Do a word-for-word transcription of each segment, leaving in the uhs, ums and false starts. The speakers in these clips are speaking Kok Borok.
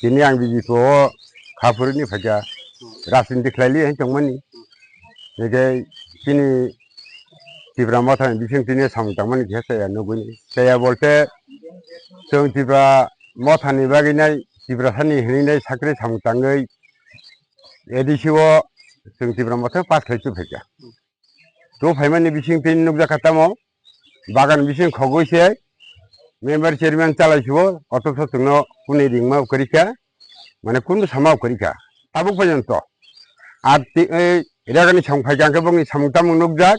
Tini ang B J P o kha phuruni phaikha, rajniti khlaili hai tongmani. Hingke chini Tipra Motha ni bising tini samung tangmani khe chaya nugwi. Chaya bolte chwng Tipra Motha ni bagwi nai, Tiprasa ni hinwi nai sakri samung tangwi A D C o chwng Tipra Motha pass khlai chu phaikha. Tu phaimani bising tini nukjakha tamo, bagan bising khogwi se member chairman chalai sibo, othocho chwngno kuni ringma kwrwi kha, mane kunu sama kwrwi kha, tabuk porjonto. Ar ti-, ei rega ni samung phaikha hwnkhe bongni samung tamung nukjak,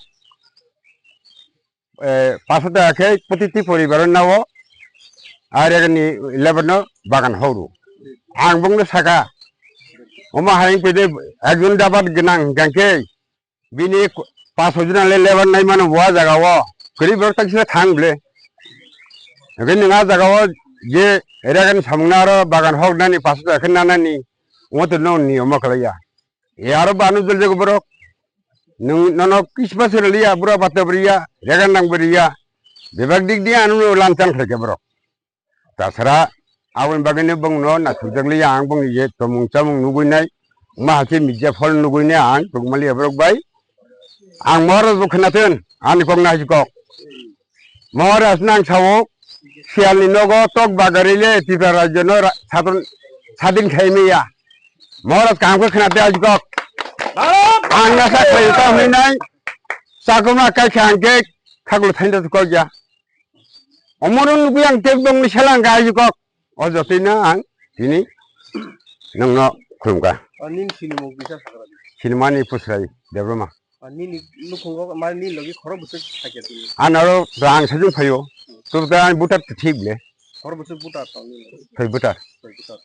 eh, paso taka khe protiti poribar o nao, ar rega ni lebar no bagan horo. Ang bongno saka, omo hai wngkhe de ekjon dabat gwnang hwnkhe, bini paso jona le lebar nai mano bo a jaga o. Kwrwi borok tak sino thang ble. Hwnkhe nwng a jaga o je rega ni samung no aro bagan hok nani paso taka khe nanani. Omo to no niyom o kwlai ya. E aro banu jol jago borok. Nwng nono kisma se rwliya, bura bata bwrwiya, rega nang bwrwiya. Bebak dik di ano no lamchang khlai khe borok. Tasara aboni bagwi no bongno nathokjak liya ang bongni je tomung chamung nugwi nai, wngma hai khe media phol nugwi nai ang tongmaliya borok bai. Ang Maharaj bo khwnathun ani kok nai kok. Maharaj nang sao siyalni nogo tok bagari le Tripura rajyo no ra-, sadon sadin khai miya. Maharaj kaham khe khwnate ai kok. Ang nasa khlai ta hwnwi nai. Chakuma kai kha ang khe khaklo thainda kok ya. Omono nugwi ang tek bongni selang kha ai kok. O jotoi no ang tini nongno khulumkha. O nini sinimung kisa sakra di. Sinimani Pusrai Debbarma. O nini nukhungo mane nini logi khoro bwswk sakya tini. Anaro rang sajung phaio. Tubda ang butar thik ble. Khoro bwswk butar tong nini logi. Phai butar. Phai butar.